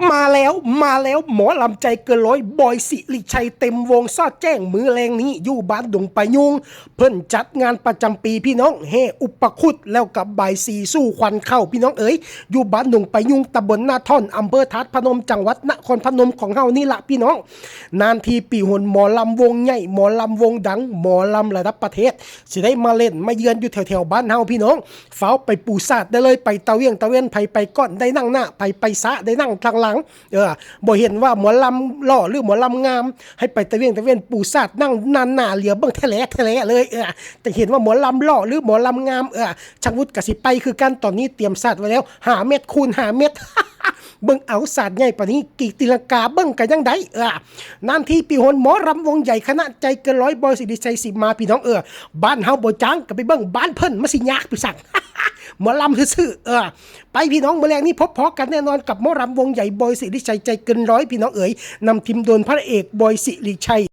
ມາແລ້ວ ມາແລ້ວ ໝໍລຳໃຈເກີນຮ້ອຍ ບອຍ ສິລິໄຊ ເຕັມວົງຊອດແຈ້ງ ມື້ແລງນີ້ຢູ່ບ້ານດົງປາຍຸງ ເພິ່ນຈັດງານປະຈຳປີພີ່ນ້ອງ ແຫ່ອຸປະຄຸດ ແລ້ວກໍບາຍສີສູ່ຂວັນເຂົ້າພີ່ນ້ອງເອີຍ ຢູ່ບ້ານດົງປາຍຸງ ຕຳບົນນາທ່ອນ ອຳເພີທາດພະນົມ ຈັງຫວັດນະຄອນພະນົມຂອງເຮົານີ້ລະພີ່ນ້ອງ. ນານທີປີຫົນ ໝໍລຳວົງໃຫຍ່ ໝໍລຳວົງດັງ ໝໍລຳລະດັບປະເທດ ຊິໄດ້ມາເຫຼັ້ນມາເຢືອນຢູ່ແຖວໆບ້ານເຮົາພີ່ນ້ອງ. ຟ້າວໄປປູສາດໄດ້ເລີຍ ໄປຕາວຽງຕາເວັນ ໃຜໄປກ່ອນໄດ້ນັ່ງໜ້າ ໃຜໄປຊ້າໄດ້ນັ່ງທາງຫຼັງ. ເອີ ບໍ່ເຫັນວ່າໝໍລຳຫຼໍ່ ຫຼື ໝໍລຳງາມ ໃຫ້ໄປຕາວຽງຕາເວັນ ປູສາດນັ່ງນານໜ້າ ຫຼຽວເບິ່ງແທ້ແຫຼແທ້ແຫຼເລີຍ. ເອີ ຈະເຫັນວ່າໝໍລຳຫຼໍ່ ຫຼື ໝໍລຳງາມ ເອີ ຊ່າງວຸດກະຊິໄປຄືກັນ. ຕອນນີ້ຕຽມສາດໄວ້ແລ້ວ ຫ້າເມັດຄູນຫ້າເມັດ ເບິ່ງເອົາ ສາດໃຫຍ່ປານນີ້ ກີກຕີລັງກາເບິ່ງກະຍັງໄດ້. ເອີ ນານທີປີຫົນ ໝໍລຳວົງໃຫຍ່ ຄະນະໃຈເກີນຮ້ອຍ ບອຍ ສິລິໄຊ ຊິມາພີ່ນ້ອງ. ເອີ ບ້ານເຮົາບໍ່ຈ້າງ ກໍໄປເບິ່ງບ້ານເພິ່ນ ມັນຊິຍາກໄປສັງ ໝໍລຳຊື່ໆ. ເອີ ໄປພີ່ນ້ອງ ມື້ແລງນີ້ພົບພໍ້ກັນແນ່ນອນກັບໝໍລຳວົງໃຫຍ່ ບອຍ ສິລິໄຊ ໃຈເກີນຮ້ອຍ ພີ່ນ້ອງເອີຍ ນຳທີມໂດຍພະເອກ ບອຍ ສິລິໄຊ.